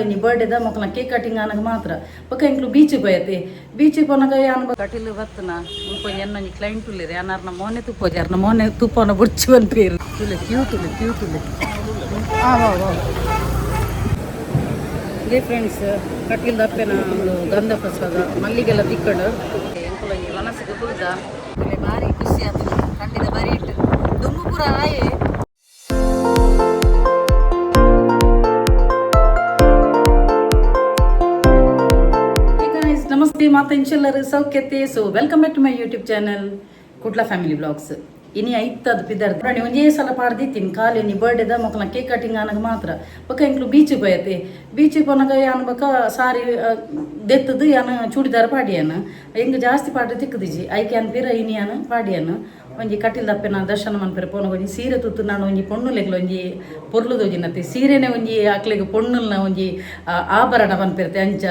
ಒಂಜಿ ಬರ್ಡೇದ ಮೊಕಲ್ನ cake cutting ಆನಗ ಮಾತ್ರ. ಬೊಕ ಎಂಕ್ಲು ಬೀಚ್ ಪೋಯತೆ. ಬೀಚ್ ಪೋನಗ ಯಾನ್ ಕಟಿಲ್ ಬತ್ತನ ಮುಲ್ಪ ಎನ್ನೊಂಜಿ ಕ್ಲೈಂಟ್ ಉಲ್ಲೆರ್. ಯಾನ್ ಅರ್ನ ಮೋನೆ ತೂಪೋಜಿ, ಅರ್ನ ಮೋನೆ ತೂಪೋನ ಬುಡ್ಚಿ ಪನ್ಪೆರ್. ತುಲೆ ಕ್ಯೂ, ತುಲೆ ಕ್ಯೂ, ತುಲೆ. ಆ ವಾ ವಾ ಲೇ ಫ್ರೆಂಡ್ಸ್, ಕಟೀಲ್ ದಪ್ಪೆನ ಒಂದು ಗಂಧ ಪ್ರಸಾದ ಮಲ್ಲಿಗೆಲ್ಲ ತಿಕ್ಕಡು. ಎಂಕುಲೊಂಜಿ ಮನಸ್ಸಿಗೆ ಕುಲ್ದ ಭಾರಿ ಖುಷಿ ಆತದೆ. ಖಂಡಿತ ಬರಿ ಇಟ್ಟು ದುಂಬು ಪೂರ ಆಯೆ. Hey guys, ನಮಸ್ತೆ ಮಾತ ಎಂಚೆಲ್ಲರು ಸೌಖ್ಯತೆ? So welcome back to my YouTube channel, Kudla family blogs. ಇನಿ ಐತದ ಪಿದರ್ ಪ್ರಾಣಿ ಒಂಜೇ ಸಲ ಪಾಡ್ದಿತ್ತೀನಿ. ಕಾಲಿ ಒಂಜಿ ಬರ್ಡೇದ ಮೊಕಲ್ನ ಕೇಕ್ ಕಟಿಂಗ್ ಆನಗ ಮಾತ್ರ. ಬೊಕ ಎಂಕ್ಲು ಬೀಚ್ ಪೋಯತೆ. ಬೀಚ್ ಪೋನಗ ಯಾನ್ ಬೊಕ ಸಾರಿ ದೆತ್ತದು ಯಾನ್ ಚೂಡಿದಾರ ಪಾಡಿಯಾನ. ಎಂಕ್ ಜಾಸ್ತಿ ಪಾಡ್ರೆ ತಿಕ್ಕುದಿಜಿ. ಐಕೆ ಯಾನ್ ಪಿರ ಇನಿ ಯಾನ್ ಪಾಡಿಯಾನ. ಒಂಜಿ ಕಟಿಲ್ ದಪ್ಪೆನ ದರ್ಶನ ಮನ್ಪೆರೆ ಪೋನಗ ಒಂಜಿ ಸೀರೆ ತುತ್ತು ನಾನು ಒಂಜಿ ಪೊಣ್ಣುಲೆಗ್ಲ ಒಂಜಿ ಪೊರ್ಲು ತೋಜಿನತ್ತೆ. ಸೀರೆನೆ ಒಂಜಿ ಅಕ್ಲೆಗ್ ಪೊಣ್ಣುಲ್ನ ಒಂಜಿ ಆಭರಣ ಪನ್ಪಿರ್ತೆ ಅಂಚ.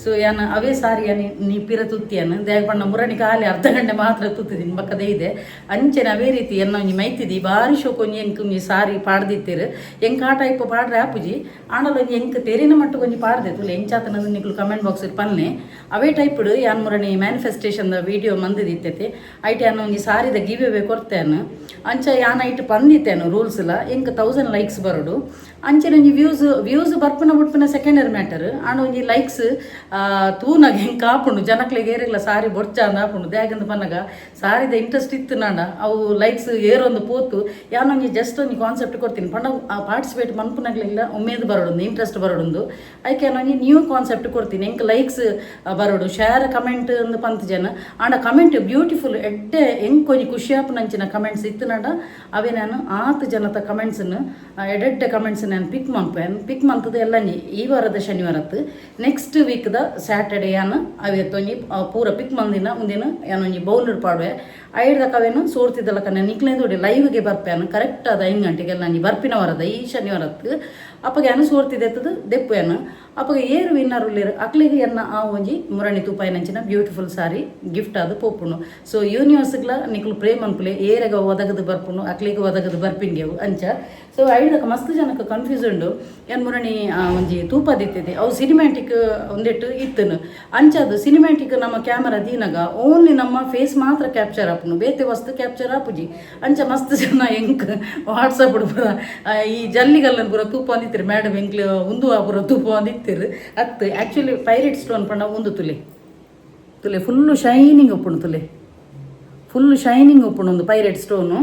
ಸೊ ಯಾನ್ ಅವೇ ಸಾರಿ ಯಾನ್ ನೀ ಪಿರ ತುತ್ತಿಯಾನ. ದಾಯೆ ಪಂಡ ಮುರಣಿ ಖಾಲಿ ಅರ್ಧ ಗಂಟೆ ಮಾತ್ರ ತುತ್ತಿದ್ದೀನಿ, ಬಕ್ಕದೇ ಇದೆ. ಅಂಚನೆ ಅವೇ ರೀತಿ ಎನ್ನ ಒಂಜಿ ಮೈತಿದಿ ಬಾರಿ ಶೋಕು ಒಂಜಿ ಎಂಕ್ ಒಂಜಿ ಸಾರಿ ಪಾಡ್ದಿತ್ತೆರ್. ಎಂಕ್ ಆ ಟೈಪ್ ಪಾಡ್ರೆ ಆಪುಜಿ. ಆಂಡಲ ಒಂಜಿ ಎಂಕ್ ತೆರಿನ ಮಟ್ಟಕ್ಕೆ ಒಂಜಿ ಪಾಡ್ದೆ. ತುಲೆ ಎಂಚಾತನ ನಿಕ್ಲು ಕಮೆಂಟ್ ಬಾಕ್ಸ್ ಪನ್ನೆ. ಅವೇ ಟೈಪ್ಡ್ ಯಾನ್ ಮುರಣಿ ಮ್ಯಾನಿಫೆಸ್ಟೇಷನ್ ವಿಡಿಯೋ ಮಂದಿದಿತ್ತೈತೆ. ಐಟ್ ಯಾನ್ ಒಂಜಿ ಸಾರಿದ ಗಿವ್ ಅವೇ ಕೊರ್ತೇನೆ. ಅಂಚ ಯಾನ್ ಐಟ್ ಪಂದಿತ್ತೇನು ರೂಲ್ಸ್ ಲ. ಎಂಕ್ 1000 ಲೈಕ್ಸ್ ಬರೋಡು. ಅಂಚನೆ ಒಂಜಿ ವ್ಯೂಸ್. ವ್ಯೂಸ್ ಬರ್ಪುನ ಬುಡ್ಪುನ ಸೆಕೆಂಡರಿ ಮ್ಯಾಟರ್. ಆಂಡ ಒಂಜಿ ಲೈಕ್ಸ್ ತೂನಾಗ ಎಂಕ್ ಆಪುಂಡು, ಜನಕ್ಲೆಗ್ ಏರೆಗ್ಲ ಸಾರಿ ಬೊಡ್ಚ ಅಂದ್ ಆಪುಂಡು. ದಾಯೆಗಂದ್ ಪನ್ನಗ ಸಾರಿದ ಇಂಟ್ರೆಸ್ಟ್ ಇತ್ತು ನಾಂಡ ಅವು ಲೈಕ್ಸ್ ಏರೊಂದು ಪೋತು. ಯಾನ್ ಒಂಜಿ ಜಸ್ಟ್ ಒಂಜಿ ಕಾನ್ಸೆಪ್ಟ್ ಕೊರ್ತೀನಿ ಪಂಡ ಪಾರ್ಟಿಸಿಪೇಟ್ ಮನ್ಪುನಗ್ಲೆಗ್ಲ ಉಮೇದ್ ಬರೋಡುಂದು, ಇಂಟ್ರೆಸ್ಟ್ ಬರೋಡುಂದು. ಐಕೆ ಯಾನ್ ಒಂಜಿ ನ್ಯೂ ಕಾನ್ಸೆಪ್ಟ್ ಕೊರ್ತೀನಿ. ಎಂಕ್ ಲೈಕ್ಸ್ ಬರೋಡು, ಶೇರ್, ಕಮೆಂಟ್ ಅಂದ್ ಪಂತ್ ಜನ. ಆಂಡ ಕಮೆಂಟ್ ಬ್ಯೂಟಿಫುಲ್ ಎಡ್ಡೆ ಎಂಕ್ ಒಂಜಿ ಖುಷಿ ಆಪುನಂಚಿನ ಕಮೆಂಟ್ಸ್ ಇತ್ತು ನಾಂಡ ಅವೇ ನಾನು ಆತ್ ಜನತ ಕಮೆಂಟ್ಸ್ನು, ಎಡೆಡ್ಡೆ ಕಮೆಂಟ್ಸ್ ನಾನು ಪಿಕ್ ಮನ್ಪೆ. ಪಿಕ್ ಮಂತದ ಎಲ್ಲ ಈ ವಾರದ ಶನಿವಾರತ್ತು, ನೆಕ್ಸ್ಟ್ ವೀಕ್ದ ಸ್ಯಾಟರ್ಡೆ ಯಾನ್ ಅವೆತ್ತೊಂಜಿ ಪೂರ ಪಿಕ್ ಮಂದಿನ ಒಂದಿನ ಯಾನ್ ಒಂಜಿ ಬೌಲರ್ ಪಾಡುವೆ. ಐಡ್ದಕ ಅವೇನು ಸೋರ್ತಿದ್ದಲ್ಲ ಕನ್ನ ನಿಕ್ಲೇಂದು ಲೈವ್ಗೆ ಬರ್ಪೇನು. ಕರೆಕ್ಟ್ ಆದ 5 ಗಂಟೆಗೆಲ್ಲ ಒಂಜಿ ಬರ್ಪಿನ ವಾರದ ಈ ಶನಿವಾರತ್ತು. ಅಪ್ಪಗ ಯಾನು ಸೋರ್ತಿದೆತ್ತದು ದೆಪ್ಪುವೆನು. ಅಪ್ಪಗ ಏರು ವಿನ್ನರ್ ಉಲ್ಲೇರು, ಅಕ್ಲೆಗ್ ಎನ್ನ ಆ ಒಂಜಿ ಮುರಣಿ ತೂಪಾಯಿನಂಚಿನ ಬ್ಯೂಟಿಫುಲ್ ಸಾರಿ ಗಿಫ್ಟ್ ಅದು ಪೋಪುಂಡು. ಸೊ ಯೂನಿವರ್ಸ್ಗ್ಲ ನಿಕ್ಲು ಪ್ರೇ ಮನ್ಪುಲೆ. ಏರೆಗ ಒದಗದು ಬರ್ಪುಂಡು, ಅಕ್ಲೆಗ್ ಒದಗದು ಬರ್ಪಿಂಗೆವು ಅಂಚ. ಸೊ ಐಡ್ದಕ ಮಸ್ತ್ ಜನಕ್ಕೆ ಕನ್ಫ್ಯೂಸ್ ಉಂಡು. ಏನ್ ಮುರಣಿ ಒಂಜಿ ತೂಪದಿತ್ತಿದೆ, ಅವು ಸಿನಿಮ್ಯಾಟಿಕ್ ಒಂದೆಟ್ಟು ಇತ್ತನು. ಅಂಚ ಅದು ಸಿನಿಮ್ಯಾಟಿಕ್ ನಮ್ಮ ಕ್ಯಾಮರಾ ದೀನಗ ಓನ್ಲಿ ನಮ್ಮ ಫೇಸ್ ಮಾತ್ರ ಕ್ಯಾಪ್ಚರ್ ಆಪುಂಡು, ಬೇತೆ ವಸ್ತು ಕ್ಯಾಪ್ಚರ್ ಆಪುಜಿ. ಅಂಚ ಮಸ್ತ್ ಜನ ಎಂಕ್ ವಾಟ್ಸಪ್ ಪೂರ ಈ ಜಲ್ಲಿಗಲ್ಲನ್ ಪೂರ ತೂಪ ಅಂದಿತ್ತಿರು. ಮೇಡಮ್, ಎಂಕ್ಲು ಉಂದು ಆ ಪೂರ ತೂಪ ಅಂದಿತ್ತಿರು. ಅತ್ತು ಆ್ಯಕ್ಚುಲಿ ಪೈರೇಟ್ ಸ್ಟೋನ್ ಪಂಡ ಉಂದು. ತುಲೆ ತುಲೆ, ಫುಲ್ಲು ಶೈನಿಂಗ್ ಉಪ್ಪುಂಡು. ತುಲೆ, ಫುಲ್ ಶೈನಿಂಗ್ ಉಪ್ಪುಂಡು. ಒಂದು ಪೈರೇಟ್ ಸ್ಟೋನು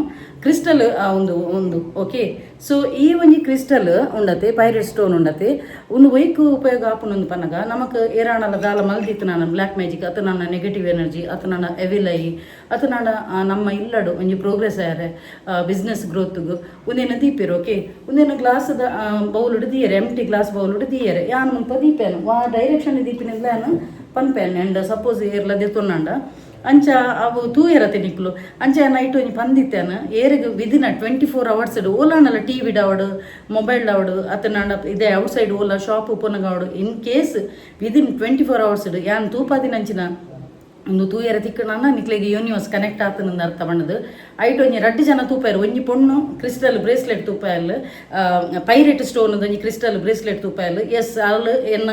ಕ್ರಿಸ್ಟಲ್ ಒಂದು ಒಂದು. ಓಕೆ, ಸೊ ಈ ಒಂಜಿ ಕ್ರಿಸ್ಟಲ್ ಉಂಡತೆ, ಪೈರೇಟ್ ಸ್ಟೋನ್ ಉಂಡತೆ. ಒಂದು ಒಯ್ಕ್ ಉಪಯೋಗ ಆಪುಂಡು ಪನ್ನಗ, ನಮಕ್ ಏರಾಣಲ ದಾಲ ಮಲ್ದಿತ್ತು ನಾನು ಬ್ಲ್ಯಾಕ್ ಮ್ಯಾಜಿಕ್ ಅತ ನನ್ನ ನೆಗೆಟಿವ್ ಎನರ್ಜಿ ಅತ ನನ್ನ ಎವಿಲೈ ಅತ ನನ್ನ ನಮ್ಮ ಇಲ್ಲಡು ಒಂಜಿ ಪ್ರೋಗ್ರೆಸ್ ಆಯರೆ, ಬಿಸ್ನೆಸ್ ಗ್ರೋತ್ಗ್ ಒಂದೇನ ದೀಪೇರು. ಓಕೆ, ಒಂದೇನ ಗ್ಲಾಸ್ದ ಬೌಲ್ ದೀಯರೆ, ಎಂಟಿ ಗ್ಲಾಸ್ ಬೌಲ್ ದೀಯರೆ. ಯಾನ್ ಮುಲ್ಪ ದೀಪೇನು, ವಾ ಡೈರೆಕ್ಷನ್ ದೀಪಿನಿಂದ ಯಾನು ಪನ್ಪೇನು. ಅಂಡ್ ಸಪೋಸ್ ಏರ್ಲ ದೆತ್ತೊಂಡ ಅಂಚ ಅವು ತೂಯರತೆ ನಿಕ್ಲು. ಅಂಚ ನೈಟ್ ಒಂಜಿ ಪಂದಿತ್ತೇನು, ಏರೆಗ್ ವಿದಿನ್ 24 ಅವರ್ಸ್ ಓಲಾಂಡಲ ಟಿವಿ ಆವಡು, ಮೊಬೈಲ್ ಆವಡು, ಅತನಾಂಡ ಇದೆ ಔಟ್ ಸೈಡ್ ಓಲ ಶಾಪ್ ಉಪನಗ ಆವಡು, ಇನ್ ಕೇಸ್ ವಿದಿನ್ 24 ಅವರ್ಸ್ ಯಾನ್ ತೂಪಾದಿನಂಚಿನ ಒಂದು ತೂಯರ ತಿಕ್ಕಣ ನಿಕ್ಲೆಗ್ ಯೂನಿವರ್ಸ್ ಕನೆಕ್ಟ್ ಆತನಂದು ಅರ್ಥ ಬಣ್ಣದು. ಐಟ್ ಒಂಜಿ ರಡ್ಡ್ ಜನ ತೂಪಾಯರು. ಒಂಜಿ ಪೊಣ್ಣು ಕ್ರಿಸ್ಟಲ್ ಬ್ರೇಸ್ಲೆಟ್ ತೂಪಾಯಲ್, ಪೈರೇಟ್ ಸ್ಟೋನ್ ಒಂಜಿ ಕ್ರಿಸ್ಟಲ್ ಬ್ರೇಸ್ಲೆಟ್ ತೂಪಾಯಲ್. ಎಸ್, ಅಲ್ ಎನ್ನ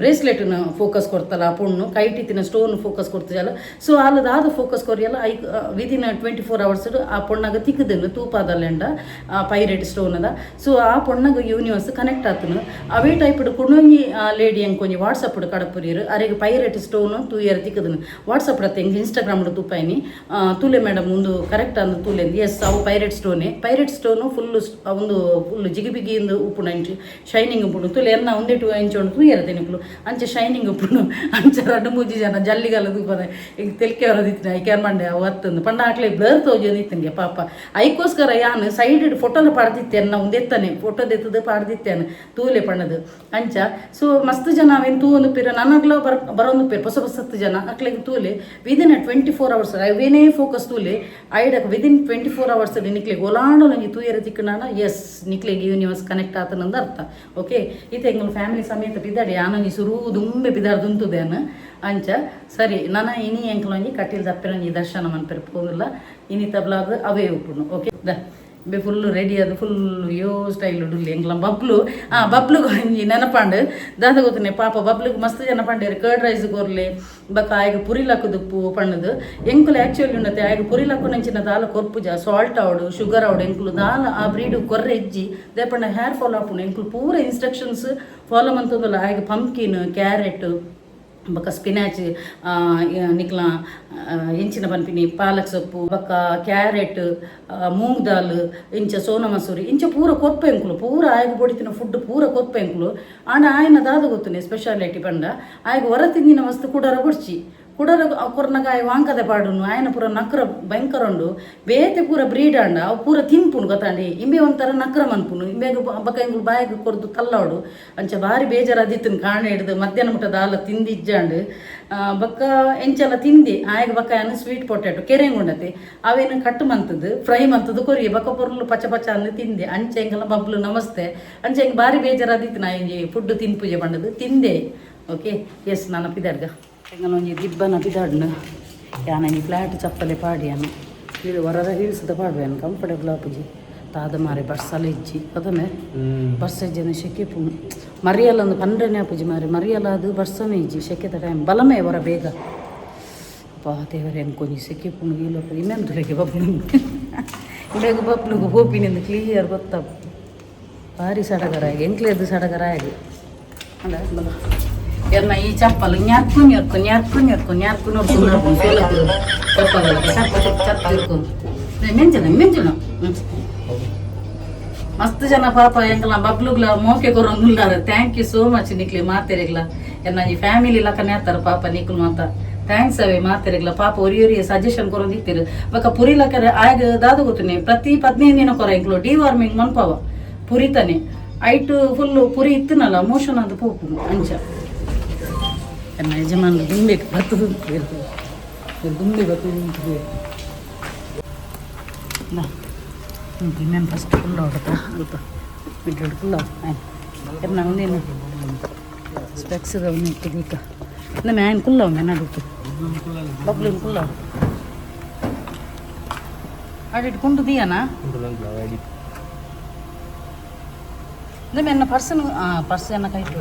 ಬ್ರೇಸ್ಲೆಟ್ನ ಫೋಕಸ್ ಕೊಡ್ತಲ್ಲ, ಆ ಪೊಣ್ಣು ಕೈಟಿತ್ತಿನ ಸ್ಟೋನ್ ಫೋಕಸ್ ಕೊಡ್ತಲ್ಲ. ಸೊ ಅಲ್ ದಾದ ಫೋಕಸ್ ಕೊರಿಯಲ್ಲ, I within 24 hours ಆ ಪೊಣ್ಣಗ ತಿಕ್ಕದನ್ನು ತೂಪಾದಲ್ಲೆಂಡ ಪೈರೇಟ್ ಸ್ಟೋನ್ ಅದ. ಸೊ ಆ ಪೊಣ್ಣಗ ಯೂನಿವರ್ಸ್ ಕನೆಕ್ಟ್ ಆತನು. ಅವೇ ಟೈಪ್ ಕುಣೊಂಜಿ ಲೇಡಿ ಅಂಕೊಂಜಿ ವಾಟ್ಸಪ್ ಕಡಪುರಿಯರು. ಅರೆಗ್ ಪೈರೇಟ್ ಸ್ಟೋನ್ ತೂಯರ್ ತಿಕ್ಕದನು. ವಾಟ್ಸಪ್ ಅತ್ತೆ, ಎಂಕ್ ಇನ್ಸ್ಟಾಗ್ರಾಮ್ ತೂಪಾಯಿನಿ. ತೂಲೆ ಮೇಡಮ್, ಒಂದು ಕರೆಕ್ಟ್ ಅಂದು ತೂಲೆ. ಎಸ್, ಅವು ಪೈರೇಟ್ ಸ್ಟೋನೆ. ಪೈರೇಟ್ ಸ್ಟೋನು ಫುಲ್ ಒಂದು ಫುಲ್ ಜಿಗಿ ಬಿಗಿ ಇಂದು ಉಪ್ಪುಂಡು, ಅಂಚು ಶೈನಿಂಗ್ ಉಪ್ಪುಂಡು. ತುಲೆ ಎನ್ನ ಒಂದೆಟು ಇಂಚ ಉಂಡು ತೂಯರ ನಿಕ್ಲು. ಅಂಚೆ ಶೈನಿಂಗ್ ಉಪ್ಪುಂಡು. ಅಂಚ ರಡ್ಡು ಮೂಜಿ ಜನ ಜಲ್ಲಿಗಲ್ಲ ತೂಪದ. ಈಗ ತೆಲ್ಕೆ ಬರೋದಿತ್ತು. ಐಕೆ ಮಂಡೆ ಅವು ಅತ್ತಂದು ಪಂಡ ಆಕ್ಲೆ ಬ್ಲರ್ ತೋಜೊಂದಿತ್ತಂಗೆ ಪಾಪ. ಐಕೋಸ್ಕರ ಯಾನ್ ಸೈಡ್ ಫೋಟೋನ ಪಾಡ್ದಿತ್ತೇನೆ. ನಾವು ಒಂದೆತ್ತನೆ ಫೋಟೋ ದೆತ್ತದು ಪಾಡ್ದಿತ್ತೇನೆ, ತೂಲೆ ಪಣ್ಣದು ಅಂಚ. ಸೊ ಮಸ್ತ್ ಜನ ಅವೇನು ತೂ ಒಂದು ಪಿರ ನನಗ್ಲ ಬರೋಂದು ಪಿರ ಹೊಸ ಹೊಸತ್ತು ಜನ. ಅಕ್ಲೆಗ್ ತೂಲೆ, ವಿದಿನ್ 24 ಅವರ್ಸ್ ಅವೇನೇ ಫೋಕಸ್ ತೂಲೆ. ಐಡಕ್ ವಿದಿನ್ 24 ಅವರ್ಸ್ ನಿಕ್ಲೆಗ್ ಒಲಾಂಡೊಂಜಿ ತೂಯರ ತಿಕ್ಕನಾನ, ಎಸ್, ನಿಕ್ಲೆಗ್ ಯೂನಿವರ್ಸ್ ಕನೆಕ್ಟ್ ಆತನಂದು ಅರ್ಥ. ಓಕೆ, ಇತ್ತೆ ಎಂಗ್ಲ ಫ್ಯಾಮಿಲಿ ಸಮೇತ ಪಿದಾಡಿ. ಆನೊಂಜಿ ಸುರು ದುಂಬೆ ಪಿದಾಡ್ದುಂತುದೇನು ಅಂಚ. ಸರಿ, ನನ ಇನಿ ಎಂಕ್ಲೊಂಜಿ ಕಟೀಲ್ ದಪ್ಪೆನೊಂಜಿ ದರ್ಶನ ಮನ್ಪೆರೆ ಪೋದಿಲ್ಲ. ಇನಿತ ಬ್ಲಾಗ್ ಅವೇ ಉಪ್ಪುಂಡು. Okay, the. ಬೆ ಫುಲ್ ರೆಡಿ ಅದು ಫುಲ್ ಯೋ ಸ್ಟೈಲ್ ಉಡುಲಿ ಎಂಕ್ಲ ಬಬ್ಲು. ಆ ಬಬ್ಲುಗು ಒಂಜಿ ನೆನಪಾಂಡ್. ದಾದ ಗೊತ್ತನೆ, ಪಾಪ ಬಬ್ಲುಗು ಮಸ್ತ್ ಜನ ಪಂಡೇರು ಕರ್ಡ್ ರೈಸ್ ಕೊರ್ಲೆ, ಬೊಕ್ಕ ಆಯ್ಗೆ ಪುರಿ ಲಕ್ಕುದುಪ್ಪು ಪಣ್ಣದು. ಎಂಕುಲು ಆ್ಯಕ್ಚುಲಿ ಉಂಡತೆ ಆಯ್ಗೆ ಪುರಿ ಲಕ್ಕುನಂಚಿನ ದಾಲ ಕೊರ್ಪುಜ. ಸಾಲ್ಟ್ ಆವಡು, ಶುಗರ್ ಆವಡು, ಎಂಕುಲು ದಾಲ ಆ ಬ್ರೀಡ್ ಕೊರ್ರೆ ಇಜ್ಜಿ. ದೇಪಂಡ ಹೇರ್ ಫಾಲ್ ಆಪುಂಡು. ಎಂಕುಲು ಪೂರ ಇನ್ಸ್ಟ್ರಕ್ಷನ್ಸ್ ಫಾಲೋ ಮಂತೊಂದುಲ್ಲ. ಆಯ್ಗೆ ಪಂಪ್ಕಿನ್, ಕ್ಯಾರೆಟ್ ಬೊಕ್ಕ ಸ್ಪಿನಾಚ್, ನಿಕ್ಲ ಎಂಚಿನ ಪನ್ಪಿನಿ, ಪಾಲಕ್ ಸೊಪ್ಪು, ಬೊಕ್ಕ ಕ್ಯಾರೆಟ್, ಮೂಂಗ್ ದಾಲ್, ಇಂಚ ಸೋನಾ ಮಸೂರಿ, ಇಂಚ ಪೂರ ಕೊರ್ಪ ಎಂಕುಲು. ಪೂರ ಆಯ್ಗೆ ಬೊಡಿತಿನ ಫುಡ್ ಪೂರ ಕೊರ್ಪ ಎಂಕುಲು. ಆಂಡ ಆಯನ ದಾದ ಗೊತ್ತುನೆ ಸ್ಪೆಷಾಲಿಟಿ ಪಂಡ, ಆಯ್ಗೆ ಹೊರ ತಿಂದಿನ ವಸ್ತು ಕುಡರ ಬೊಡ್ಚಿ. ಕುಡರ ಕೊರ್ನಗ ಆಯ್ ವಾಂಕದ ಪಾಡುನು. ಆಯನ ಪೂರ ನಕ್ರ ಭಯಂಕರ ಉಂಡು. ಬೇತೆ ಪೂರ ಬ್ರೀಡ್ ಆಂಡ ಅವು ಪೂರ ತಿನ್ಪುನು ಗೊತ್ತಾಂಡಿ. ಇಂಬೆ ಒಂಥರ ನಕ್ರ ಮನ್ಪುನು. ಇಂಬೆಗ್ ಬೊಕ್ಕ ಎಂಕುಲು ಬಾಯಿಗೆ ಕೊರ್ದು ತಲ್ಲವಡು. ಅಂಚ ಬಾರಿ ಬೇಜಾರಾದಿತ್ತುನು. ಕಾಣೆ ಹಿಡ್ದು ಮಧ್ಯಾಹ್ನ ಮುಟ್ಟ ದಾಲ ತಿಂದಿಜ್ಜಾಂಡ್. ಬೊಕ್ಕ ಎಂಚಲ ತಿಂದಿ ಆಯಗ್. ಬೊಕ್ಕ ಆಯನ ಸ್ವೀಟ್ ಪೊಟ್ಯಾಟೊ ಕೆರೆಂಗ್ ಉಂಡತೆ, ಅವೇನು ಕಟ್ ಮಂತದ್ದು ಫ್ರೈ ಮಂತದ್ದು ಕೊರಿ. ಬೊಕ್ಕ ಪೊರ್ಲು ಪಚ ಪಚ ಅಂದು ತಿಂದೆ. ಅಂಚ ಎಂಕಲ ಬಬ್ಲು ನಮಸ್ತೆ. ಅಂಚ ಎಂಕ್ ಬಾರಿ ಬೇಜಾರಾದಿತ್ತು ನಾ ಇಂಜಿ ಫುಡ್ ತಿನ್ಪುಜೆ ಪಂಡದು. ತಿಂದೆ. ಓಕೆ, ಎಸ್, ನಾನು ಪಿದಾಡ್ಗ. ಎಂಗಲ ಒಂಜಿ ದಿಬ್ಬನ ಪಿದಾಡ್ನು. ಯಾನ ಒಂಜಿ ಫ್ಲಾಟ್ ಚಪ್ಪಲೆ ಪಾಡಿಯಾನು. ಇದು ಹೊರದ ಹೀಲ್ಸ್ದ ಪಾಡ್ಬೇನು, ಕಂಫರ್ಟೇಬಲ್ ಆಪುಜಿ. ತಾದ ಮಾರೆ, ಬರ್ಸಲ ಇಜ್ಜಿ ಅದಮೆ. ಬರ್ಸ ಇಜ್ಜನ ಶೆಕೆ ಪುಣು ಮರಿಯಲ್ಲ ಒಂದು ಪಂಡ್ರೆನೆ ಆಪುಜಿ ಮಾರೆ. ಮರಿಯಲ್ಲ ಅದು ಬರ್ಸನೇ ಇಜ್ಜಿ. ಶೆಕೆದ ಟೈಮ್ ಬಲಮೇ ಹೊರ ಬೇಗ. ಅಪ್ಪ ದೇವರೇ, ಒಂಜಿ ಸೆಕೆ ಪುಣು. ಈ ಲೋಕ ಇನ್ನೊಂದು ತುಲೆಗೆ ಬಬ್ಲು, ಬೇಗ ಬಬ್ಲುಗು ಹೋಪಿನಿಂದ ಕ್ಲಿಯರ್ ಗೊತ್ತಾಪ. ಭಾರಿ ಸಡಗರ ಆಗಿ ಎಂಕ್ಲೇದು ಸಡಗರ ಆಗಿ ಅಲ್ಲ ಬಲ. ಎನ್ನ ಈ ಚಪ್ಪಲ್ ñರ್ಕು ñರ್ಕು ñರ್ಕು ñರ್ಕು ñರ್ಕು ನೊರ್ಕು ನೊರ್ಕು ಸೋಲತ್ತು. ಚಪ್ಪಲ್ ಚಪ್ಪ ಚಪ್ಪ ಚಪ್ಪ ಇರ್ಕು ಮೆಂಚನ ಮೆಂಚನ. ಮಸ್ತ್ ಜನ ಪಾಪ ಎಂಕಲ ಬಬ್ಲುಗ್ಲ ಮೋಕೆ ಕೊರೊಂದುಲ್ಲಾರ. Thank you so much ನಿಕ್ಲೆ ಮಾತೆರೆಗ್ಲ. ಎನ್ನ ಈ ಫ್ಯಾಮಿಲಿ ಲಕ್ಕನೆ ಆತಾರ ಪಾಪ ನಿಕ್ಲು ಮಾತ. Thanks ಅವೇ ಮಾತೆರೆಗ್ಲ. ಪಾಪ ಒರಿ ಒರಿ ಸಜೆಷನ್ ಕೊರೊಂದಿತ್ತೀರು. ಬೊಕ ಪುರಿ ಲಕ್ಕರೆ ಆಗ ದಾದ ಗೊತ್ತುನೆ, ಪ್ರತಿ 15 ದಿನ ಕೊರ ಎಂಕ್ಲು ಡಿವಾರ್ಮಿಂಗ್ ಮನ್ಪವ ಪುರಿತಾನೆ. ಐಟು ಫುಲ್ ಪುರಿ ಇತ್ತನಲ್ಲ, ಮೋಷನ್ ಅದು ಪೋಪುನು. ಅಂಚ ಎನ್ನ ಯಜಮಾನ್ರು ದುಂಬೆಗೆ ಬತ್ತದು, ದುಂಬೆ ಬತ್ತದು. ಇನ್ನೇನು ಫಸ್ಟ್ ಫುಲ್ ಹೊಡತ ಅಲ್ಪ ಮಿಡ್ಲ್ ಫುಲ್ ಎನ್ನ ಒಂದೇನು ಸ್ಪೆಕ್ಸ್ ಇಟ್ಟು ದೀಕ ನಮ್ಮ ಆಯ್ನ ಕುಲ್ಲವ ಮೆನಡುಟ್ಟು ಬಬ್ಲಿನ ಕುಲ್ಲವ ಅಡಿಟ್ಟು ಕುಂಡು ದಿಯನಾ ನಮ್ಮ ಎನ್ನ ಪರ್ಸನ್ ಪರ್ಸ್ ಎನ್ನ ಕೈಟು.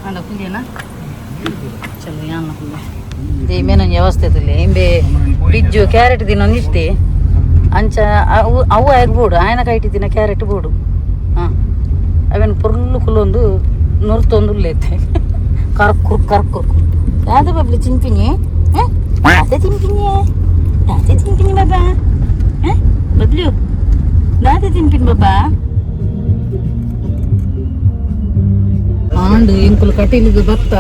ಅಂಡ ಕುಂದಿಯನಾ? ಚಲೋ ಯಾನ್ ಕುಂದೆ they ಮೇನೊಂಜಿ ವ್ಯವಸ್ಥೆ ತುಲೆ. ಇಂಬೆ ಬಿಜ್ಜು ಕ್ಯಾರೆಟ್ ದಿನ ಒಂದಿತ್ತೆ. ಅಂಚ ಅವು ಅವು ಆಯ್ಕೆ ಬೋಡು. ಆಯನ ಕೈಟಿ ದಿನ ಕ್ಯಾರೆಟ್ ಬೋಡು. ಹಾಂ, ಅವೇನು ಪೊರ್ಲು ಕುಲ್ಲೊಂದು ನುರ್ತೊಂದು ಉಲ್ಲೇತೆ. ಕರ್ಕುರ್ ಕರ್ಕುರ್ ಯಾವ್ದು ಬಬ್ಲಿ ತಿನ್ಪಿನಿ? ದಾತೆ ತಿನ್ಪಿನಿ? ದಾತೆ ತಿನ್ಪಿನಿ ಬಾಬಾ? ಬಬ್ಲು ದಾತೆ ತಿನ್ಪಿನಿ ಬಾಬಾ? ಆಂಡ್ ಎಂಕುಲು ಕಟೀಲಿಗೆ ಬತ್ತ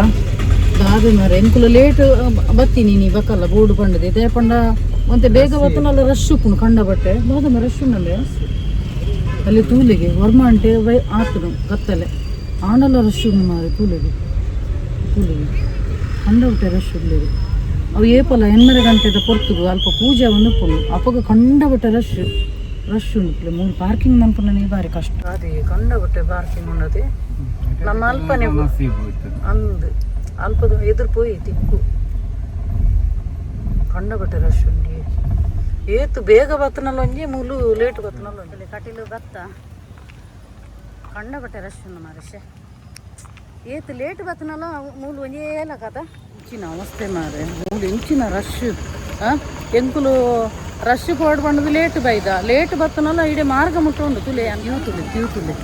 ದಾದೆ ಮಾರೆ, ಎಂಕುಲು ಲೇಟ್ ಬತ್ತೀನಿ ನೀ ಬಕ್ಕಲ್ಲ ಬೋರ್ಡು ಪಂಡದೆ. ಪಂಡ ಒಂತೆ ಬೇಗ ಬತ್ತನಲ್ಲ, ರಶ್ ಉಪ್ಪುಂಡು ಕಂಡ ಬಟ್ಟೆ. ದಾದ ರಶ್ ಉಂಡಲ್ಲೇ ಅಲ್ಲಿ ತೂಲಿಗೆ ವರ್ಮಾಂಟೆ ವೈ ಆತನು ಕತ್ತಲೆ ಆಂಡಲ ರಶ್ ಉಂಡು ಮಾರೆ. ತೂಲಿಗೆ ತೂಲಿಗೆ ಕಂಡ ಬಟ್ಟೆ ರಶ್ ಉಂಡು. ಅವು ಏಪಲ 8 ಗಂಟೆದ ಪೊರ್ತುಗು ಅಲ್ಪ ಪೂಜೆ ಒಂದು ಉಪ್ಪುಂಡು. ಅಪಗ ಕಂಡ ಬಟ್ಟೆ ರಶ್ ರಶ್ ಉಂಡು. ಮೂರು ಪಾರ್ಕಿಂಗ್ ಮನ್ಪುನ ಬಾರಿ ಕಷ್ಟ. ಅದೇ ಕಂಡ ಬಟ್ಟೆ ಪಾರ್ಕಿಂಗ್ ಉಂಡದೆ. ನಮ್ಮ ಅಲ್ಪನೆ ಅಂದ್ ಅಲ್ಪದ ಎದುರು ಪೋಯಿ ತಿಕ್ಕು. ಕಂಡಬಟ್ಟೆ ರಶ್ ಉಂಡಿ. ಏತು ಬೇಗ ಬತ್ತನಲ್ಲ ಒಂಜಿ, ಮೂಲು ಲೇಟ್ ಬತ್ತನಲ್ಲ ಒಂಜಿ. ಕಟೀಲು ಬತ್ತ ಕಂಡಬಟ್ಟೆ ರಶ್ ಉಂಡು ಮಾರೇಶೆ. ಏತು ಲೇಟ್ ಬತ್ತನಲ್ಲ ಮೂಲು ಒಂಜೇ ಕಥ. ಇಂಚಿನ ಅವಸ್ಥೆ ಮಾರೆ ಮೂಲು, ಇಂಚಿನ ರಶ್. ಎಂಕುಲು ರಶ್ ಪೋಡ್ ಬಂಡದು ಲೇಟ್ ಬೈದ. ಲೇಟ್ ಬತ್ತನಲ್ಲ ಇಡೀ ಮಾರ್ಗ ಮುಟ್ಟ ಉಂಡು. ತುಲೆ ಕ್ಯೂ ತುಲೆ, ಕ್ಯೂ ತುಲೆ.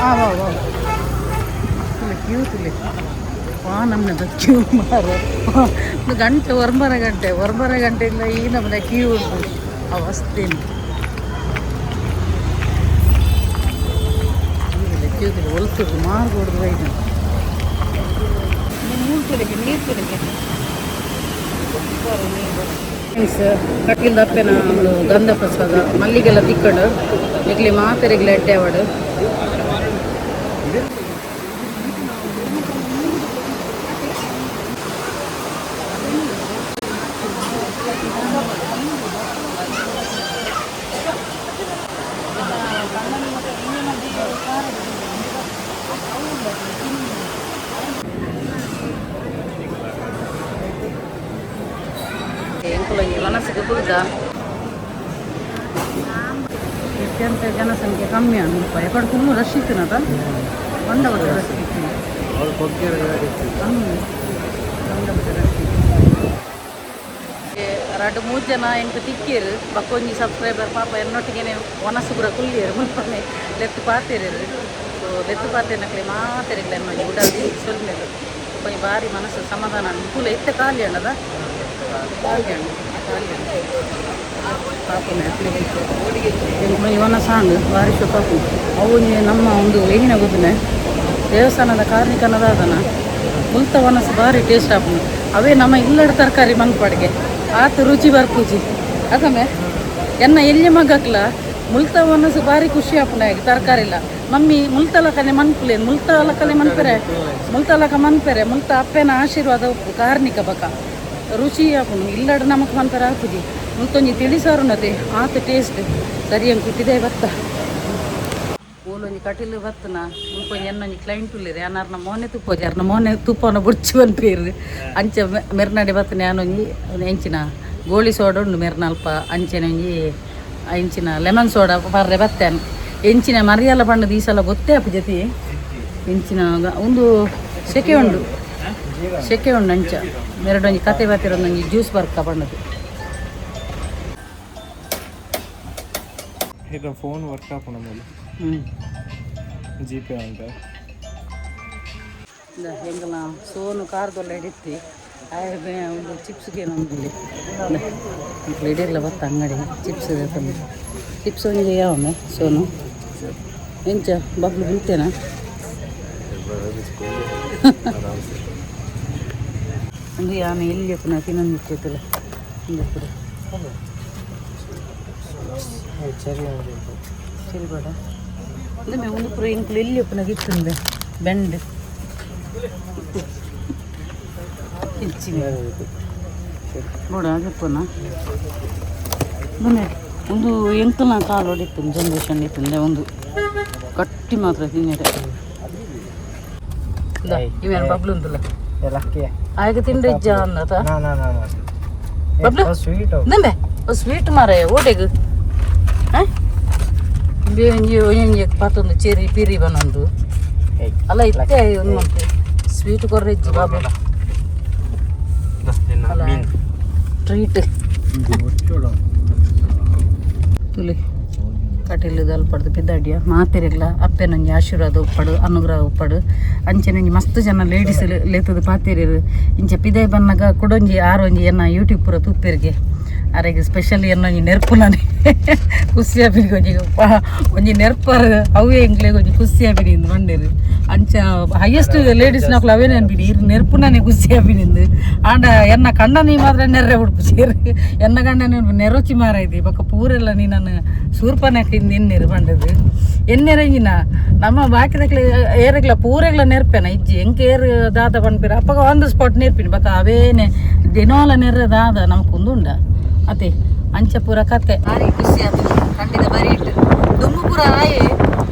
ಆ ವಾ ವಾ ತುಲೆ, ಕ್ಯೂ ತುಲೆ. ವಾ ನಮ್ಮನೆ ಕ್ಯೂ ಮಾರೆ. ಗಂಟೆ ಒಂಬರ ಗಂಟೆ ಒಂಬರ ಗಂಟೆಯಿಂದ ಈ ನಮ್ಮನೆ ಕ್ಯೂ ಉಂಟು. ಅವಸ್ಥೆನು ಕ್ಯೂ ತುಲೆ. ಒಲ್ತುಡು ಮಾರ್ಗ ಹೊಡೆದು ಬೈದ. ನೀರು ತುಲೆಗೆ, ನೀರು ತುಲೆಗೆ. ಫ್ರೆಂಡ್ಸ್, ಕಟೀಲ್ ದಪ್ಪೆನ ಒಂದು ಗಂಧ ಪ್ರಸಾದ ಮಲ್ಲಿಗೆಲ್ಲ ತಿಕ್ಕಡು. ಇಡ್ಲಿ ಮಾತೆರೆಗ್ಲ ಎಡ್ಡೆ ಅವಡು. ಒಣಸಿಗೆ ಕುಲ್ದ ಅತ್ಯಂತ ಜನಸಂಖ್ಯೆ ಕಮ್ಮಿ ಅನ್ಪ ಎಕಡೆ ಫುಲ್ಲು ರಶ್ ಇತ್ತಿನದ ಒಂದವರೆ ರಶ್ ಇತ್ತು. ಒಂದವರೆ ರಶ್ ಇತ್ತು. ರಡ್ಡ್ ಮೂರು ಜನ ಎಂಕ್ ತಿಕ್ಕೇರು. ಬಕ್ಕೊಂಜಿ ಸಬ್ಸ್ಕ್ರೈಬರ್ ಪಾಪ ಎನ್ನೊಟ್ಟಿಗೆನೆ ಒನಸು ಪೂರ ಕುಲ್ಲಿಯರು. ಮುಲ್ಪನೆ ಲೆತ್ತು ಪಾತೆರು. ಸೊ ಲೆತ್ತು ಪಾತೆರ್ನಕ್ಲೆ ಮಾತೆರಿಗ್ಲ ಎನ್ನೊಂಜಿ ಉಡಲ್ದಿ ಸೊಲ್ಮೆಲು. ಒಂಜಿ ಬಾರಿ ಮನಸ್ಸು ಸಮಾಧಾನ ಅನುಕೂಲ ಇತ್ತೆ. ಖಾಲಿ ಅಣ್ಣದ, ಖಾಲಿ ಅಣ್ಣ, ಖಾಲಿ ಅಣ್ಣ. ಪಾಪನೆ ಇವನ ಸಾಂಗ್ ಬಾರಿ ಶೋಕಾಪು. ಅವು ಒಂಜಿ ನಮ್ಮ ಒಂದು ಎಂಗಿನ ಗೊತ್ತುನೆ ದೇವಸ್ಥಾನದ ಕಾರ್ಣಿಕನದಾದನ ಮುಲ್ತ ಒನಸು ಬಾರಿ ಟೇಸ್ಟ್ ಆಪುಂಡು. ಅವೇ ನಮ್ಮ ಇಲ್ಲಡ ತರಕಾರಿ ಮನ್ಪಾಡಿಗೆ ಆತ ರುಚಿ ಬರ್ಪುಜಿ ಅದಮೆ. ಎನ್ನ ಎಲ್ಯ ಮಗಕ್ಲ ಮುಲ್ತ ಒನಸು ಬಾರಿ ಖುಷಿ ಆಪುಂಡು. ತರಕಾರಿ ಇಲ್ಲ ಮಮ್ಮಿ ಮುಲ್ತಲಕನೆ ಮನ್ಪುಲೆ, ಮುಲ್ತಲಕನೆ ಮನ್ಪೆರೆ, ಮುಲ್ತಲಕ ಮನ್ಪೆರೆ. ಮುಲ್ತ ಅಪ್ಪೆನ ಆಶೀರ್ವಾದ ಉಪ್ಪು ಕಾರ್ಣಿಕ ಬಕ ರುಚಿ ಆಪುಂಡು. ಇಲ್ಲಡ ನಮಕ್ ಮನ್ಪೆರೆ ಆಪುಜಿ. ಮುಲ್ತೊಂಜಿ ತಿಳಿಸಾರುನತೆ ಆತ ಟೇಸ್ಟ್ ಸರಿ ಅಂಕುತ್ತಿದೆ ಬತ್ತ. ಮೂಲೊಂಜಿ ಕಟಿಲು ಬತ್ತನ ಮುಲ್ಪೊಂಜಿ ಎನ್ನೊಂಜಿ ಕ್ಲೈಂಟ್ ಉಲ್ಲೆರ್. ಯಾನಾರ್ನ ಮೋನೆ ತುಪ್ಪೋಜಿ, ಅರ್ನ ಮೋನೆ ತುಪ್ಪನ ಬುಡ್ಚಿ ಪನ್ಪೇರು. ಅಂಚ ಮೆರ್ನಾಡೆ ಬತ್ತನೆ. ಯಾನೊಂಜಿ ಎಂಚಿನ ಗೋಳಿ ಸೋಡ ಉಂಡು ಮೆರ್ನ ಅಲ್ಪ. ಅಂಚನೆ ಒಂಜಿ ಎಂಚಿನ ಲೆಮನ್ ಸೋಡಾ ಪರ್ರೆ ಬತ್ತೇನು. ಎಂಚಿನ ಮರಿಯಲ್ಲ ಪಂಡದ ಈ ಸಲ ಗೊತ್ತೇ ಆಪು ಜತಿ. ಎಂಚಿನ ಒಂದು ಸೆಕೆ ಉಂಡು, ಸೆಕೆ ಉಂಡು. ಅಂಚ ಮೆರಡೊಂಜಿ ಕತೆ ಬತ್ತಿರೊಂದೊಂಜಿ ಜ್ಯೂಸ್ ಬರ್ಕ ಪಂಡದು. ಇದು ಫೋನ್ ವರ್ಕ್ ಆಪುಂಡು ಮೇಲೆ. ಜಿಪೇ ಅಂತ. ಎಂಕಲ್ನ ಸೋನು ಕಾರ್ದೊಲ್ಲ ಹಿಡಿತಿ ಆಯೆ ಒಂದು ಚಿಪ್ಸ್ಗೆ ನಮ್ದಿಲ್ಲಿ ಇಡಿರ್ಲ ಬತ್ತ ಅಂಗಡಿ ಚಿಪ್ಸ್ ತಂದು. ಚಿಪ್ಸ್ ಒಂಜಿ ಯಾವೊಮ್ಮೆ ಸೋನು ಎಂಚ ಬಬ್ಲು ಬೀಳ್ತೇನಾ? ಒಂದು ಯಾನ ಎಲ್ಲಿ ಪುನಃ ತಿನ್ನೊಂದಿತ್ತಲ್ಲ ಒಂದು ಪುರ. ಸರಿ. ಸರಿ ಬೇಡ ಅಂದ್ರೆ ಒಂದು ಪುರ ಇಂಕ್ಲು ಎಲ್ಲಿ ಪುನಃ ಇತ್ತಂದೆ ಬೆಂಡ್ ಹೆಚ್ಚಿನ ನೋಡ ಅದಪ್ಪನ ಬನ್ನಿ. ಒಂದು ಎಂಕಲ್ನ ಕಾಲು ಹೊಡಿತು ಜನ್ರೇಷನ್ ಇತ್ತಂದೆ ಒಂದು ಕಟ್ಟಿ ಮಾತ್ರ ತಿನ್ನರೆ. ಇವೇನು ಬಬ್ಲು ಉಂಟಲ್ಲ. ಲಕ್ಕಿ. ಆಯ್ಕೆ ತಿಂಡ್ರೆ ಇಜ್ಜ ಅಂದತ. ನಾ ನಾ ನಾ ನಾ. ಬಬ್ಲು? ಸ್ವೀಟ್. ನಂಬೆ ಸ್ವೀಟ್ ಮಾರಾಯ ಓಡೆಗ್ ಒಂಜಿ ಒಂಜಿ ಪತ್ತೊಂದು ಚೆರಿ ಪಿರಿ ಬನೊಂದು ಅಲ್ಲ ಇತ್ತೆ ಒಂದು ಸ್ವೀಟ್ ಕೊರ್ರೆ ಇಜ್ಜಿ ಬಾಬು ಅಲ್ಲ. ಟ್ರೀಟ್ ತುಲಿ ಕಟೀಲು ಅಲ್ಪಡ್ದು ಪಿದಾಡಿಯ ಮಾತೆರೆಗ್ಲ ಅಪ್ಪೆನೊಂಜಿ ಆಶೀರ್ವಾದ ಉಪ್ಪಡು, ಅನುಗ್ರಹ ಉಪ್ಪಡು. ಅಂಚೆನೊಂಜಿ ಮಸ್ತ್ ಜನ ಲೇಡೀಸ್ ಲೇತದ ಪಾತೆರಿರು. ಇಂಚ ಪಿದೈ ಬನ್ನಗ ಕುಡೊಂಜಿ ಆರೊಂಜಿ ಎನ್ನ ಯೂಟ್ಯೂಬ್ ಪೂರ ತೂಪೆರ್ಗೆ. ಅರೆಗ್ ಸ್ಪೆಷಲಿ ಎನ್ನೊಂಜಿ ನೆರ್ಪುನನೆ ಖುಷಿ ಆಪಿನಿ. ಒಂಜಿ ಒಂಜಿ ನೆರ್ಪರ್ ಅವೇ ಎಂಕ್ಲೆಗ್ ಒಂಜಿ ಖುಷಿ ಆಪಿನಿ ಇಂದು ಪಂಡೆರ್. ಅಂಚ ಹೈಯೆಸ್ಟ್ ಲೇಡೀಸ್ ನಕುಲು ಅವೇ ನೆನ್ಪಿನಿ, ಇರ್ ನೆರ್ಪುನನೆ ಖುಷಿ ಆಪಿನಿ ಇಂದು. ಆಂಡ ಎನ್ನ ಕಂಡನಿ ಮಾತ್ರ ನೆರ್ರೆ ಉಡುಪು ಸೇರಿ. ಎನ್ನ ಗಂಡನೆ ನೆರೊಚಿ ಮಾರೈತಿ ಬೊಕ್ಕ ಪೂರೆಲ್ಲ ನೀನನ್ನು ಸೂರ್ಪನೆ ತಿಂದು ಎನ್ನೆರು ಪಂಡದು ಎನ್ನೆರಂಜಿನ. ನಮ್ಮ ಬಾಕಿದಕ್ಲೆ ಏರೆಗ್ಲ ಪೂರೆಗ್ಲ ನೆರ್ಪೆನ ಇಜ್ಜಿ. ಎಂಕ್ ಏರು ದಾದ ಪನ್ಪಿರ ಅಪ್ಪಗ on the spot ನೆರ್ಪಿನಿ. ಬೊಕ್ಕ ಅವೇನೆ ದಿನೋಲ ನೆರ್ರೆ ದಾದ ನಮಕ್ ಉಂಡು ಅತೆ. ಅಂಚ ಪೂರ ಕತೆ. ಭಾರಿ ಖುಷಿ ಆತು. ಖಂಡಿತ ಬರಿ ಇಟ್ಟು ದುಮ್ಮು ಪೂರ ಆಯೆ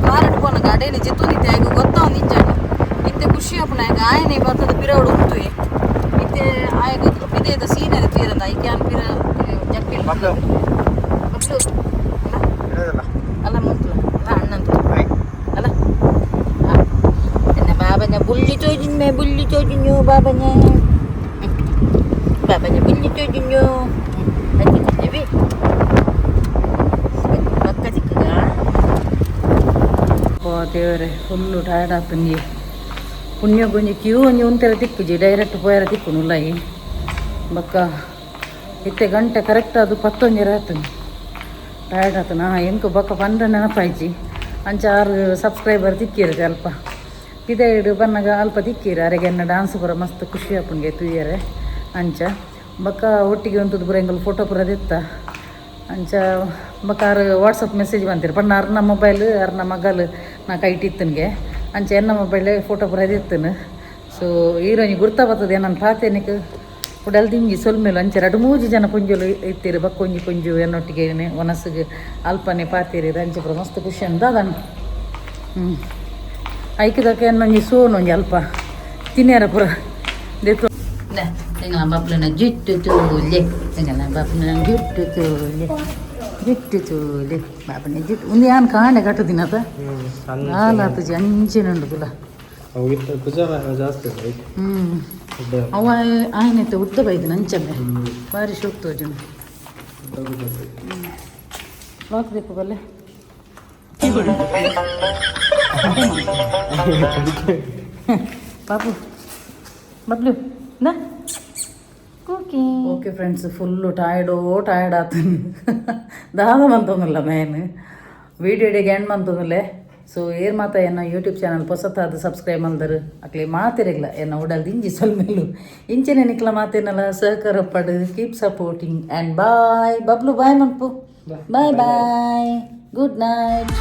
ಕಾರಡ್ ಪೋನಗ ಅಡೇನೆ ಜೆತ್ತೊಂದಿತ್ತೆ. ಆಯ್ಗ ಗೊತ್ತಾವ್ ನಿಜ್ಜಾಂಡ. ಇತ್ತೆ ಖುಷಿ ಆಪುನ ಆಯ್ಗ ಆಯನೆ ಬತ್ತದ ಪಿರವಡು ಉಂತುವೆ. ಇತ್ತೆ ಆಯಗ ಪಿದೇದ ಸೀನರಿ ತೀರಂದ ಐಕೆ ಆನ್ ಪಿರ ಜಪ್ಪಿ ಬಬ್ಲು. ಬಬ್ಲು ಅಲ್ಲ ಅಲ್ಲ ಮುಟ್ಲ ಅಲ್ಲ ಅಣ್ಣಂತ ಅಲ್ಲ. ಎನ್ನ ಬಾಬನ ಬುಳ್ಳಿ ತೋಜಿನ್ಮೆ, ಬುಳ್ಳಿ ತೋಜಿನ್ಯೋ ಬಾಬನ, ಬಾಬನ ಬುಳ್ಳಿ ತೋಜಿನ್ಯೋ. ಅಜ್ಜಿ ಪಕ್ಕ ಚಿಕ್ಕಗ. ಓ ದೇವರೇ, ಫುಲ್ಲು ಟಯರ್ಡ್ ಆತಂಗಿ. ಪುಣ್ಯಗೊಂಜಿ ಕ್ಯೂ ಒಂಜಿ ಉಂತೆರ ತಿಕ್ಕುಜಿ, ಡೈರೆಕ್ಟ್ ಪೋಯರ ತಿಕ್ಕುನು ಉಲ್ಲಯಿ. ಬೊಕ್ಕ ಇತ್ತೆ ಗಂಟೆ ಕರೆಕ್ಟ್ ಅದು ಪತ್ತೊಂಜರ ಆತಂಗಿ. ಟಯರ್ಡ್ ಆತನ ಎಂಕ್ ಬೊಕ್ಕ ಪಂಡ ನೆನಪಾಯ್ಜಿ. ಅಂಚ ಆರು ಸಬ್ಸ್ಕ್ರೈಬರ್ ತಿಕ್ಕಿರು ಅಲ್ಪ ಪಿದೈಡ್ ಬನ್ನಗ ಅಲ್ಪ ತಿಕ್ಕಿರು. ಅರೆಗೆ ಎನ್ನ ಡಾನ್ಸ್ ಪೂರ ಮಸ್ತ್ ಖುಷಿ ಆಪುಂಗೆ ತೂಯರೆ. ಅಂಚ ಬೊಕ್ಕ ಒಟ್ಟಿಗೆ ಉಂತುದು ಪೂರ ಎಂಕುಲು ಫೋಟೋ ಪೂರ ದೆತ್ತ. ಅಂಚ ಬೊಕ್ಕ ಆರು ವಾಟ್ಸಪ್ ಮೆಸೇಜ್ ಬಂತಿರು ಪಂಡ ಅರ್ನ ಮೊಬೈಲ್ ಅರ್ನ ಮಗಲ್ ನಾ ಕೈಟಿತ್ತನ್ಗೆ. ಅಂಚ ಎನ್ನ ಮೊಬೈಲ್ ಫೋಟೋ ಪೂರ ದೆತ್ತನು. ಸೊ ಈರೊಂಜಿ ಗುರ್ತ ಬರ್ತದೆ ನನ್ನ ಪಾತೆನಿಕ್ ಉಡಲ್ ದಿಂಜಿ ಸೊಲ್ಮೆಲು. ಅಂಚೆ ರಡ್ಡ್ ಮೂಜಿ ಜನ ಪೊಂಜೊಲು ಇತ್ತೀರು. ಬೊಕ್ಕ ಒಂಜಿ ಪೊಂಜು ಎನ್ನೊಟ್ಟಿಗೆ ಒನಸ್ಸಿಗೆ ಅಲ್ಪನೆ ಪಾತೆರಿ. ಅಂಚೆ ಪೂರ ಮಸ್ತ್ ಖುಷಿ ಅಂದ ದಾದಣ್ಣ. ಐಕ್ದಕ್ಕೆ ಎನ್ನೊಂಜಿ ಸೋನು ಒಂಜಿ ಅಲ್ಪ ತಿನ್ಯರ ಪೂರ ದೆತ್ತು. ಎಂಗ್ಲ ಬಬ್ಲುನ ಜುಟ್ಟು ತೂಲೆ, ಎಂಕಲ್ನ ಬಬ್ಲುನ ಜುಟ್ಟು ತೂಲೆ, ಜುಟ್ಟು ತೂಲೆ, ಬಾಬನ ಜುಟ್ಟು. ಉಂದು ಯಾನ್ ಕಾಂಡೆ ಕಟ್ಟುದಿನತ. ದಾಲಾತುಜಿ, ಅಂಚಿನ ಉಂಡು ತುಲ. ಅವು ಇತ್ತ ಕುಜ ಜಾಸ್ತಿ ಉಂಡು ಐತೆ. ಉದ್ದ. ಅವ ಆಯ್ನೈತೆ, ಉದ್ದ ಬೈದಿನ ಅಂಚಮ್ಮೆ. ಬಾರಿ ಶೋಕ್ ತೋಜುಂಡು. ಉದ್ದ ಕುಜ ಬೈದು. ಲಾಕ್ ದೀಪ ಬಲ್ಲೆ. ಪಾಪು, ಬಬ್ಲು ನಾ. ಓಕೆ ಫ್ರೆಂಡ್ಸ್, ಫುಲ್ಲು ಟಯರ್ಡೋ ಟಯರ್ಡ್ ಆತನು. ದಾದ ಮಂತೊಂದುಲ್ಲ ಮೇನ್ ವೀಡಿಯೋ ಎಂಡ್ ಮಂತೊಂದುಲ್ಲೆ. ಸೊ ಏರ್ ಮಾತ ಎನ್ನ ಯೂಟ್ಯೂಬ್ ಚಾನಲ್ ಪೊಸತಾದ ಸಬ್ಸ್ಕ್ರೈಬ್ ಮಲ್ದರು, ಅಕ್ಲೆ ಮಾತೆರೆಗ್ಲ ಎನ್ನ ಉಡಲ್ ದಿಂಜಿ ಸೊಲ್ಮೆಲು. ಇಂಚೆನೆ ನಿಕ್ಲ ಮಾತೇನಲ್ಲ ಸಹಕಾರ ಪಡು. Keep supporting and bye. Bablu, bye ಮನ್ಪು. Bye bye, good night.